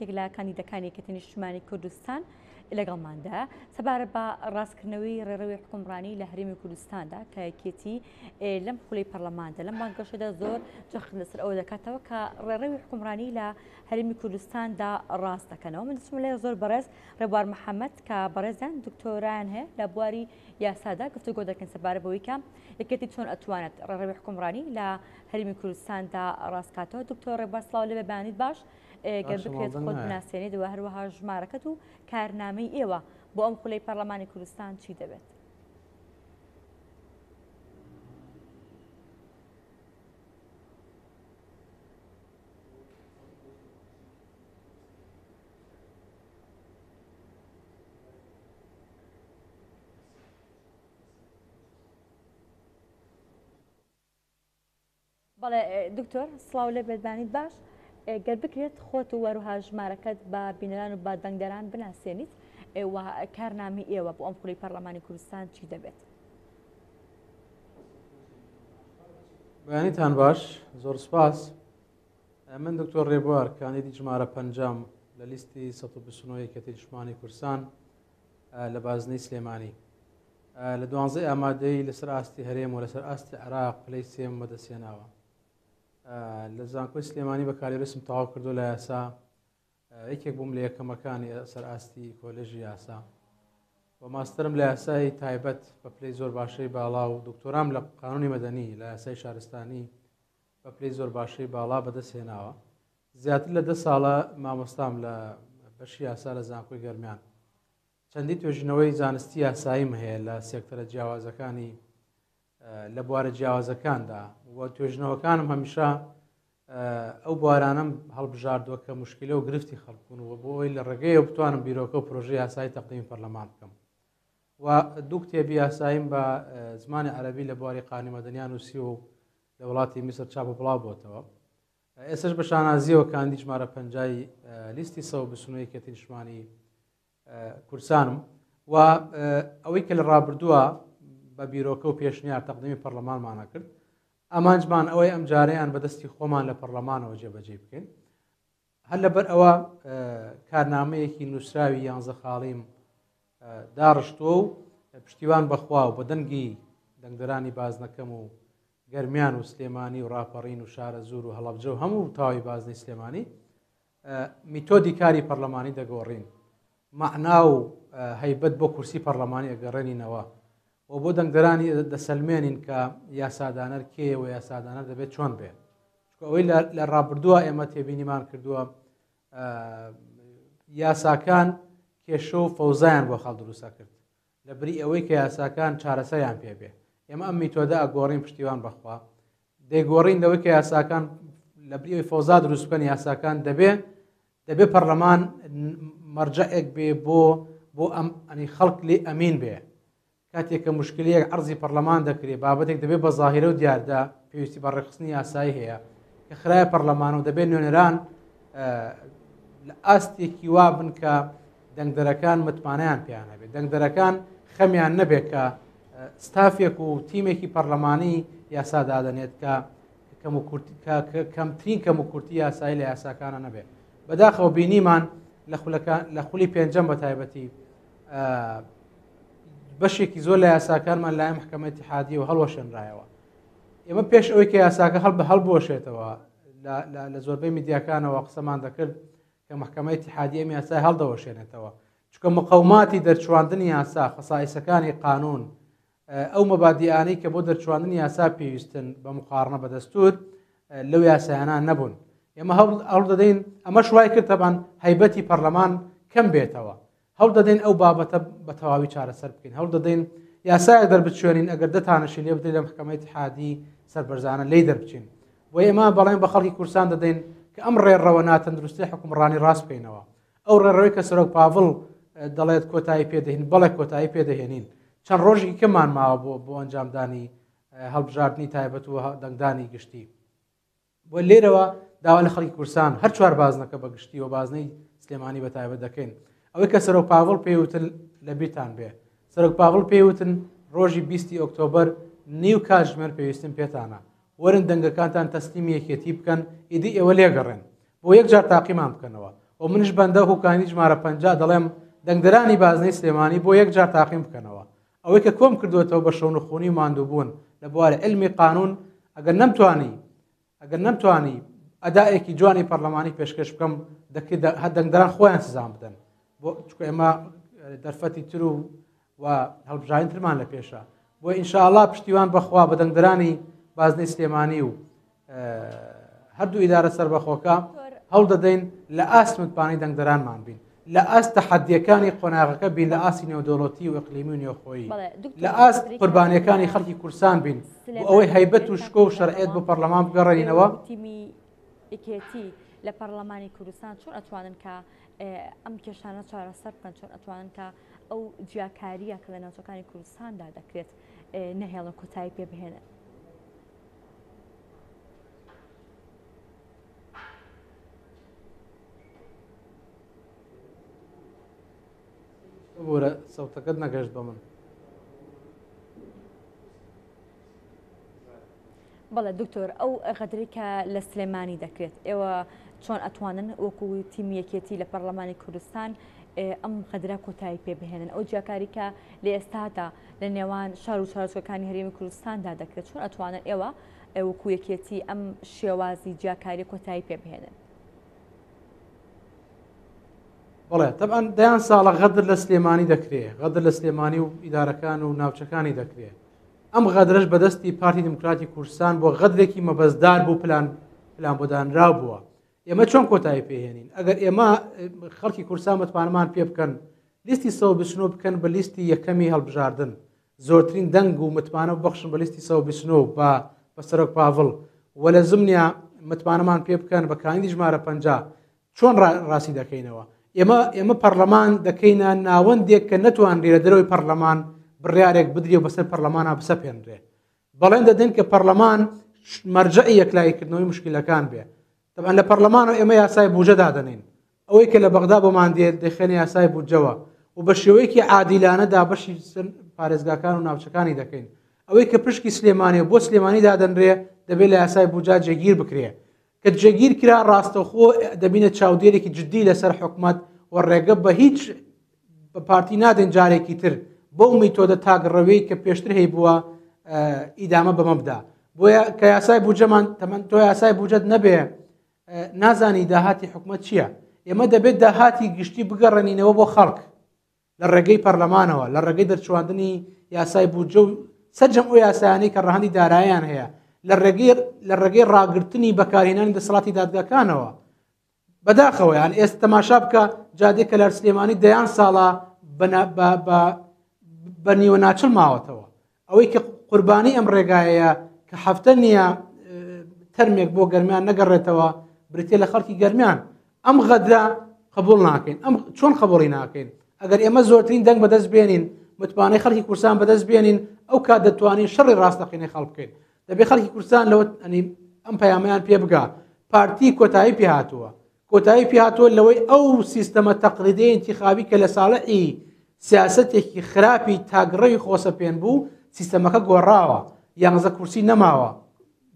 یەکێک لە کاندیدەکانی یەکێتی نیشتمانی کوردستان لەگەڵماندا سەبارەت بە ڕاستکردنەوەی ڕێڕەوی حکومڕانی لە هەرێمی کوردستاندا کە یەکێتی لەم خولەی پەرلەماندا لەم بانگەشەدا زۆر جەخت لەسەر ئەوە دەکاتەوە کە ڕێڕەوی حکومڕانی لە هەرێمی کوردستاندا ڕاست دەکەنەوە. من دەچمە لای زۆر بەڕێز ڕێبوار محەممەد کە بەڕێزیان دکتۆرایان هەیە لە بواری یاسادا، گفتوگۆ دەکەین سەبارەت بەوەی کە یەکێتی چۆن ئەتوانێت ڕێڕەوی حکومڕانی لە هەرێمی کوردستاندا ڕاستکاتەوە. دکتۆر ڕێبوار سڵاو لێ بێ، بەیانیت باش. گەر بکرێت خۆت بناسێنیت و هەروەها ژمارەکەت و کارنامەی ئێوە بۆ ئەم خولەی پەرلەمانی کوردستان چی دەبێت؟ بەڵێ دکتۆر سڵاو لێ بێت بانیت باش گەر بکرێت خۆت و وەروها ژمارەکەت بە بینەران و بە دەنگدەران بناسێنیت و کارنامەی ئێوە بۆ ئەم خولی پەرلەمانی کوردستان چی دەبێت؟ بەیانیتان باش زۆر سپاس من دکتۆر ڕێبوار کاندیدی ژمارە پەنجام لە لیستی 129 یەکێتی نیشتمانی کوردستان لە بازنەی سلێمانی لە دوانزەی ئامادەیی لەسەر ئاستی هەرێم و لەسەر ئاستی عێراق پلەی سێم بەدەستهێناوە. لە زانکۆی سلێمانی بەکالۆریۆسم تەواو کردو لە یاسا، یەکێک بووم لە یەکەمەکانی سەر ئاستی کۆلێژی یاسا و ماستەرم لە یاسای تایبەت بە پلەی زۆر باشەی باڵا و دکتۆرام لە قانونی مەدەنی لە یاسای شارستانی بە پلەی زۆر باشەی باڵا بەدەستهێناوە. زیاتر لە 10 ساڵە مامۆستام لە بەشی یاسا لە زانکۆی گەرمیان. چەندین توێژینەوەی زانستی یاساییم هەیە لە سێکتەرە جیاوازەکانی لە بوارە جیاوازەکاندا و توێژینەوەکانم هەمیشە ئەو بوارانەم هەڵبژاردووە کە مشکلە و گرفتی خەڵکبوون و بۆ ئەوەی لە ڕێگەیەوە بتوانم بیرۆکە و پرۆژە یاسایی تەقدیمی پەرلەمان بکەم و دوو کتێبی یاساییم بە زمانی عەرەبی لە بواری قانونی مەدەنیان نووسیوە و لە وڵاتی میسر چاپ و بڵاو بۆتەوە. ئێستاش بە شانازیەوە کاندید ژمارە پەنجای لیستی 129 یەکێتی نیشتمانی کوردستانم و ئەوەی کە لە ڕابردووە بە بیرۆکە و پێشنیار تەقدیمی پەرلەمانمانە کرد ئامانجمان ئەوەی ئەم جارەیان بەدەستی خۆمان لە پەرلەمانەوە جێبەجێ بکەین هەر لەبەر ئەوە کارنامەیەکی نووسراوی یانزە خاڵیم داڕشتووە و پشتیوان بەخوا و بە دەنگی دەنگدەرانی بازنەکەم و گەرمیان و سلێمانی و ڕاپەڕین و شارەزوور و هەڵەبجە و هەموو تاوی بازنەی سلێمانی میتۆدی کاری پەرلەمانی دەگۆڕین، مەعنا و هەیبەت بۆ کورسی پەرلەمانی ئەگەڕێنینەوە و بۆ دەنگدەرانی دەسەلمێنین کە یاسادانەر کێیە و یاسادانەر دەبێت چۆن بێ. چونکە ئەوەی لە ڕابردووە ئێمە تێبینیمان کردووە یاساکان کێشە و فەوزایان بۆ خەڵ دروستە کرد لە بری ئەوەی کە یاساکان چارەسەریان پێ بێ. ئێمە ئەم میتۆدە ئەگۆڕین پشتیوان بەخوا دەیگۆڕین لەوەی کە یاساکان لە بری ئەوەی فەوزا دروست بکەن یاساکان دەبێ دەبێ پەرلەمان مەرجەعێک بێ بۆ بۆ ئەم ئەنی خەڵک لێ ئەمین بێ کاتێک کە مشکلەیەک عەرزی پەرلەمان دەکرێ بابەتێک دەبێ بە زاهیرە و دیاردا پێویستی بە ڕێکخستنی یاسایی هەیە کە خرایە پەرلەمان و دەبێت نوێنەران لە ئاستێکی وا بن کە دەنگدەرەکان متمانەیان پێیان هەبێت، دەنگدەرەکان خەمیان نەبێت کە ستافێک و تیمێکی پەرلەمانی یاسا دادەنێت کە کەمترین کەم و کورتی یاسایی لە یاساکانە نەبێت. بەداخەوە بینیمان لە خولەکان لە خولی پێنجەم بە تایبەتی بەشێکی زۆر لە یاساکانمان لای محکمە اتحادیەوە هەڵوەشێنرایەوە. ئێمە پێش ئەوەی کە یاساکە هەڵ بە هەڵبوەشێتەوە لە زۆربەی میدیاکانەوە قسەمان دەکرد کە مەحکەمەی ئیتیحادی ئەم یاسای هەڵدەوەشێنێتەوە چونکە مقەوماتی دەرچواندنی یاسا خەسائیسەکانی قانون ئەو مەبادیانەی کە بۆ دەرچواندنی یاسا پێویستن بە مقارنە بە دەستور لەو یاسایانە نەبوون ئێمە هەوڵ دەدەین ئەمەش وای کرد تەبان هەیبەتی پەرلەمان کەم بێتەوە هەوڵ دەدەین ئەو بابەتە بە تەواوی چارەسەر بکەین هەوڵ دەدەین یاسایەک دەربچوێنین ئەگەر دەتانەشی لێ بدەین لە محکەمەی اتحادی سەربەرزانە لێی دەربچین بۆ ئێمە بەڵێن بە خەڵکی کوردستان دەدەین کە ئەم ڕێڕەوە ناتەندروستی حکومڕانی ڕاست بکەینەوە ئەو ڕێڕەوەی کە سەرۆک پاڤڵ دەڵێت کۆتایی پێدەهین بەڵێ کۆتایی پێدەهێنین چەند ڕۆژێکی کەمان ماوە بۆ بۆ ئەنجامدانی هەڵبژاردنی تایبەت و دەنگدانی گشتی بۆ لێرەوە داوا لە خەڵکی کوردستان هەر چوار بازنەکە بە گشتی و بازنەی سلێمانی بە تایبەت دەکەین ئەوەی کە سەرۆک پاڤڵ پێیوتن لە بیرتان بێ سەرۆک پاڤڵ پێیوتن ڕۆژی 20 ئۆکتۆبەر نیو کاتژمێر پێویستم پێتانە وەرن دەنگەکانتان تەسلیمی یەکێتی بکەن ئیدی ئێوە لێگەڕێن بۆ یەک جار تاقیمان بکەنەوە. و منیش بەندە وەکو کاندیدی ژمارە 50 دەڵێم دەنگدەرانی بازنەی سلێمانی بۆ یەک جار تاقیم بکەنەوە. ئەوەی کە کۆم کردووەتەوە بە شەونخونی و ماندووبوون لە بواری عیلمی قانوون، ئەگەر نەمتوانی ئەگەر نەمتوانی ئەدائێکی جوانی پەرلەمانی پێشکەش بکەم، دەکرێت هەر دەنگدەران خۆیان سزام بدەن، بۆ چونکە ئێمە دەرفەتی تر و و هەڵبژاردن ترمان لە پێشە. بۆ ئینشاءاللە پشتیوان بەخوا بە دەنگدەرانی بازنەی سلێمانی و هەردوو ئیدارە سەربەخۆکە هەوڵ دەدەین لە ئاست متمانەی دەنگدەرانمان بین، لە ئاست تەحەدیەکانی قۆناغەکە بین، لە ئاستی نێودەوڵەتی و ئیقلیمی و نێوخۆیی، لە ئاست قوربانیەکانی خەڵکی کوردستان بین بۆ ئەوەی هەیبەت و شکۆ و شەرعیەت بۆ پەرلەمان بگەڕێنینەوە. تیمی یەکێتی لە پەرلەمانی کوردستان چۆن ئەتوانن کە ئەم کێشانە چارەسەر بکەن، چۆن ئەتوانن کە ئەو جیاکارییە کە لە ناوچەکانی کوردستاندا دەکرێت نەهێڵن کۆتایی پێ بهێنن؟ ببورە سەوتەکەت نەگەشت بە من. بەڵێ دکتۆر ئەو غەدرەی کە لە سلێمانی دەکرێت ئێوە چۆن ئەتوانن وەکو تیمی یەکێتی لە پەرلەمانی کوردستان ئەم غەدرە کۆتایی پێ بهێنن ئەو جیاکاری کە لە ئێستادا لە نێوان شار و شارۆچکەکانی هەرێمی کوردستاندا دەکرێت چۆن ئەتوانن ئێوە وەکو یەکێتی ئەم شێوازی جیاکاری کۆتایی پێ بهێنن؟ بەڵێ تەبعەن دەیان ساڵە غەدر لە سلێمانی دەکرێ، غەدر لە سلێمانی و ئیدارەکان و ناوچەکانی دەکرێ. ئەم غەدرەش بەدەستی پارتی دیموکراتی کوردستان بۆ غەدرێکی مەبەستدار بوو، پلان پلان بۆ دانراو بووە. ئێمە چۆن کۆتایی پێهێنین؟ ئەگەر ئێمە خەڵکی کوردستان متمانەمان پێ بکەن، لیستی 129 بکەن بە لیستی یەکەمی هەڵبژاردن، زۆرترین دەنگ و متمانە ببەخشن بە لیستی 129 بە بە سەرۆک پاڤڵ و لە زمنیا متمانەمان پێ بکەن بە کاندیدی ژمارە 50، چۆن ڕاستی دەکەینەوە؟ ئێمە ئێمە پەرلەمان دەکەینە ناوەندێک کە نەتوانرێ لە دەرەوەی پەرلەمان بڕیارێک بدرێ و بەسەر پەرلەمانە بسەپێنرێ. بەڵێن دەدەین کە پەرلەمان مەرجەعی یەکلاییکردنەوەی مشکلەکان بێ. طبعا لە پەرلەمانەوە ئێمە یاسای بودجە دادەنین، ئەوەی کە لە بەغدا بۆمان دێت دەخێنە یاسای بودجەوە و بە شێوەیەکی عادیلانە دابەشی پارێزگاکان و ناوچەکانی دەکەین. ئەوەی کە پشکی سلێمانی و بۆ سلێمانی دادەنرێ دەبێت لە یاسای بودجە جێگیر بکرێ. کە جێگیر کرا ڕاستەوخۆ دەبینە چاودێرێکی جدی لەسەر حکومەت و ڕێگە بە هیچ بە پارتی نادەین جارێکی تر بەو میتۆدە تاکڕەویەی کە پێشتر هەیبووە ئیدامە بەمە بدا. بۆیە کە یاسای بودجەمان تەمەن تۆ یاسای بودجەت نەبێ نازانی داهاتی حکومەت چییە. ئێمە دەبێت داهاتی گشتی بگەڕێنینەوە بۆ خەڵک لە ڕێگەی پەرلەمانەوە، لە ڕێگەی دەرچواندنی یاسای بودجە و سەرجەم ئەو یاسایانەی کە ڕەهەندی داراییان هەیە، لە ڕێگەی ڕاگرتنی بەکارهێنانی دەسەڵاتی دادگاکانەوە. بەداخەوە یان ئێستا تەماشا بکە جادەی کەلار سلێمانی دەیان ساڵە بە نیوە ناچڵ ماوەتەوە. ئەوەی کە قوربانی ئەم ڕێگایەیە کە هەفتە نییە تەرمێک بۆ گەرمیان نەگەڕێتەوە بریتە لە خەڵکی گەرمیان. ئەم غەدرە قبول ناکەین. ئەم چۆن قبوڵی ناکەین؟ ئەگەر ئێمە زۆرترین دەنگ بەدەست بێنین، متمانەی خەڵکی کوردستان بەدەست بێنین، ئەو کات دەتوانین شەڕی ڕاستەقینەی خەڵک بکەین. دەبێ خەڵکی کوردستان لەوە ئەم پەیامیان پێ بگا. پارتی کۆتایی پێ هاتووە، کۆتایی پێ هاتووە لەوەی ئەو سیستەمە تەقلیدی ئینتیخابی کە لە ساڵحی سیاسەتێکی خراپی تاگڕەوی خۆسەپێن بوو، سیستەمەکە گۆڕاوە، یانزە کورسی نەماوە،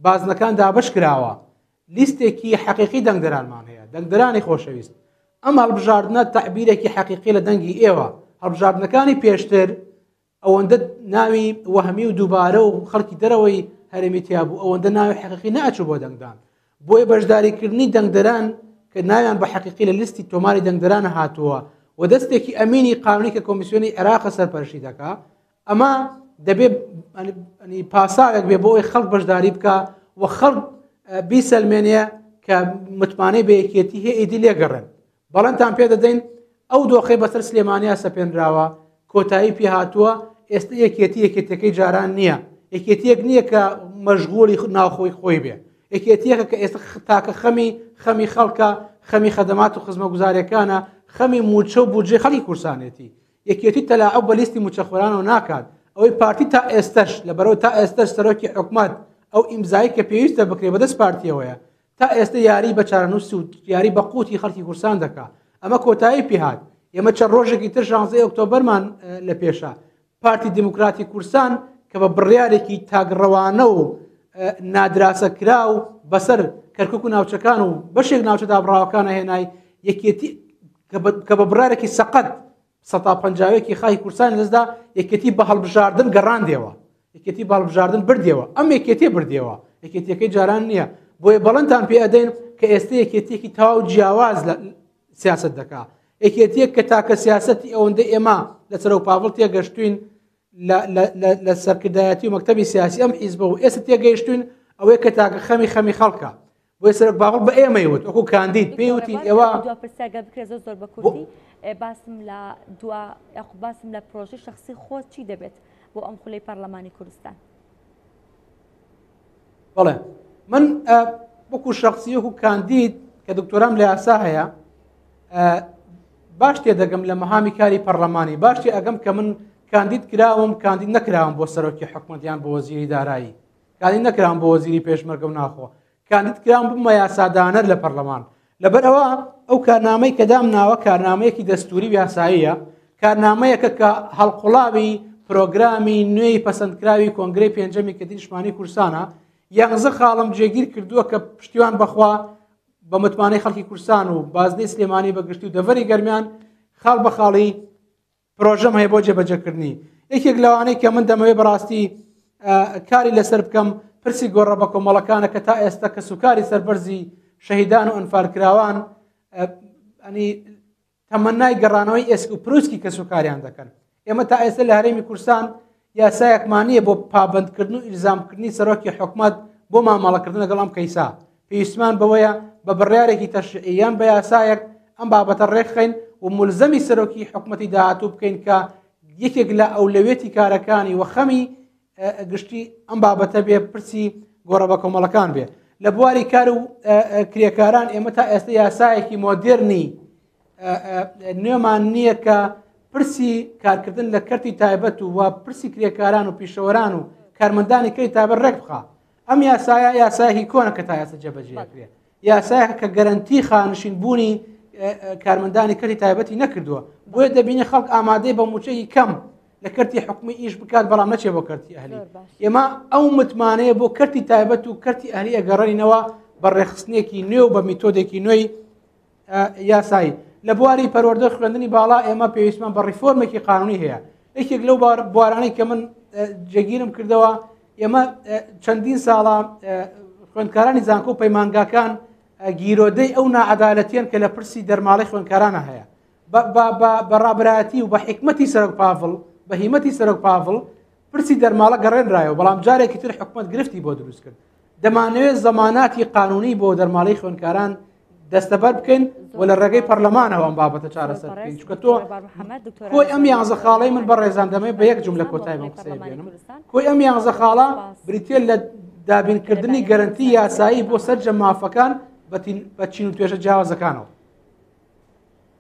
بازنەکان دابەش کراوە، لیستێکی حەقیقی دەنگدەرانمان هەیە. دەنگدەرانی خۆشەویست، ئەم هەڵبژاردنە تەعبیرێکی حەقیقی لە دەنگی ئێوە. هەڵبژاردنەکانی پێشتر ئەوەندە ناوی وەهمی و دووبارە و خەڵکی دەرەوەی هەرێمی تیا بوو، ئەوەندە ناوی حەقیقی نەئەچوو بۆ دەنگدان. بۆیە بەشداریکردنی دەنگدەران کە ناویان بە حەقیقی لە لیستی تۆماری دەنگدەران هاتووە و دەستێکی ئەمینی قانونی کە کۆمیسیۆنی عێراق سەرپەرشتی دەکا، ئەمە دەبێ پاساوێک بێ بۆ ئەوەی خەڵک بەشداری بکا و خەڵک بیسەلمێنێ کە متمانەی بە یەکێتی هەیە، ئیدی لێگەڕێن. بەڵێنتان پێ دەدەین ئەو دۆخەی بەسەر سلێمانیا سەپێنراوە کۆتایی پێ هاتووە. ئێستا یەکێتی یەکێتیەکەی جاران نییە، یەکێتیەک نییە کە مەشغوڵی ناوخۆی خۆی بێ، یەکێتیەکە کە ئێستا تاکە خەمی خەمی خەڵکە، خەمی خەدەمات و خزمەگوزاریەکانە، خەمی موچە و بودجەی خەڵکی کوردستانێتی. یەکێتی تەلاعوب بە لیستی موچەخۆرانەوە ناکات. ئەوەی پارتی تا ئێستەش لەبەرەوە تا ئێستەش سەرۆکی حکومەت ئەو ئیمزایی کە پێویستە بکرێ بەدەست پارتیەوەیە، تا ئێستا یاری بە چارەنووس و یاری بە قوتی خەڵکی کوردستان دەکا. ئەمە کۆتایی پێهات. ئێمە چەند ڕۆژێکی تر 16 ئۆکتۆبەرمان لە پێشە. پارتی دیموکراتی کوردستان کە بە بڕیارێکی تاگڕەوانە و نادراسە کرا و بەسەر کەرکک و ناوچەکان و بەشێک ناوچە دابڕاوەکانە هێنای، یەکێتی کە بە بڕارێکی سەقەت سەتا پەنجاوێکی خاکی کوردستانی لەدەستدا، یەکێتی بە هەڵبژاردن گەڕاندیەوە، یەکێتی بە هەڵبژاردن بردیەوە، ئەم یەکێتی بردیەوە، یەکێتیەکەی جاران نییە. بۆیە بەڵێنتان پێ ئەدەین کە ئێستا یەکێتیەکی تەواو جیاواز لە سیاست دەکا، یەکێتیەک کە تاکە سیاسەتی ئەوەندە ئێمە لە سەرۆک پاڤڵ تێگەشتوین لە سەرکردایەتی و مەکتەبی سیاسی ئەم حیزبە و ئێستا تێگەیشتوین ئەوەیە کە تاکە خەمی خەمی خەڵکە. بۆیە سەرۆک باڤڵ بە ئێمەی وت وەکو کاندید پێی وتین ئێوە دوا پرسیارگە بکرێت زۆر زۆر بە کوردی باسم لە دوا یاخود باسم لە پرۆژەی شخصی خۆت چی دەبێت بۆ ئەم خولەی پەرلەمانی کوردستان؟ بەڵێ من وەکو شخصی وەکو کاندید کە دکتۆرام لە یاسا هەیە باش تێدەگەم لە مەهامی کاری پەرلەمانی، باش تێئەگەم کە من کاندید کراوم کاندید نەکراوم بۆ سەرۆکی حکومەت یان بۆ وەزیری دارایی، کاندید نەکرام بۆ وەزیری پێشمەرگە و ناخۆ، کاندید کرام بوومە یاسادانەر لە پەرلەمان. لەبەر ئەوە ئەو کارنامەی کە دام ناوە کارنامەیەکی دەستوری و یاساییە، کارنامەیەکە کە هەڵقوڵاوی پرۆگرامی نوێی پەسەندکراوی کۆنگرەی پێنجەمی کە نیشتمانی کوردستانە. یانزە خاڵم جێگیر کردووە کە پشتیوان بەخوا بە متمانەی خەڵکی کوردستان و بازنەی سلێمانی بە گشتی و دەڤەری گەرمیان خاڵ بە خاڵی پرۆژەم هەیە بۆ جێبەجێکردنی. یەکێک لەوانەی کە من دەمەوێت بەڕاستی کاری لەسەر بکەم پرسی گۆڕە بە کۆمەڵەکانە کە تا ئێستا کەسوکاری سەربەرزی شەهیدان و ئەنفالکراوان ئەنی تەمەنای گەڕانەوەی ئێسک و پروسکی کەسوکاریان دەکەن. ئێمە تا ئێستا لە هەرێمی کوردستان یاسایەکمان نییە بۆ پابندکردن و ئیلزامکردنی سەرۆکی حکومەت بۆ مامەڵەکردن لەگەڵ ئەم کەیسا. پێویستمان بەوەیە بە بڕیارێکی تەشریعی یان بە یاسایەک ئەم بابەتە ڕێکخەین و ملزەمی سەرۆکی حکومەتی داهاتوو بکەین کە یەکێک لە ئەولەوێتی کارەکانی و خەمی گشتی ئەم بابەتە بێ، پرسی گۆڕە بە کۆمەڵەکان بێ. لە بواری کار و کرێکاران ئێمە تا ئێستا یاسایەکی مۆدێرنی نوێمان نییە کە پرسی کارکردن لە کەرتی تایبەت و پرسی کرێکاران و پیشەوەران و کارمەندانی کەری تایبەت ڕێک بخا. ئەم یاسایە یاسایەکی کۆنە کە تا ئێستا جێبەجێ کرێ، یاسایەکە کە گەرەنتی خانشین بوونی کارمەندانی کەرتی تایبەتی نەکردووە. بۆیە دەبینی خەڵک ئامادەی بە مووچەی کەم لە کەرتی حکومی ئیش بکات بەڵام نەچێ بۆ کەرتی ئەهلی. ئێمە ئەو متمانەیە بۆ کەرتی تایبەت و کەرتی ئەهلی ئەگەڕێنینەوە بە ڕێکخستنێکی نوێ و بە میتۆدێکی نوێی یاسایی. لە بواری پەروەردە خوێندنی باڵا ئێمە پێویستمان بە ڕیفۆرمێکی قانونی هەیە. یەکێک لەو بوارانەی کە من جێگیرم کردەوە، ئێمە چەندین ساڵە خوێندکارانی زانکۆ و پەیمانگاکان گیرۆدەی ئەو ناعەدالەتیان کە لە پرسی دەرماڵەی خوێندکارانە هەیە. بە ڕابرایەتی و بە حیکمەتی سەرۆک پاڤڵ، بە هیمەتی سەرۆک پاڤڵ پرسی دەرماڵە گەڕێنرایەوە، بەڵام جارێکی تر حکومەت گرفتی بۆ دروست کرد. دەمانەوێت زەماناتی قانونی بۆ دەرماڵەی خوێندکاران دەستەبەر بکەین و لە ڕێگەی پەرلەمانەوە ئەم بابەتە چارەسەر بکەین. چونکە تۆ کۆی ئەم یانزە خاڵەی من بەڕێزان دەمەوێت بە یەک جوملە کۆتایی بەم قسەیە بێنم. کۆی ئەم یانزە خاڵە بریتییە لە دابینکردنی گەرەنتی یاسایی بۆ سەرجەم مافەکان بە چین و توێژە جیاوازەکانەوە.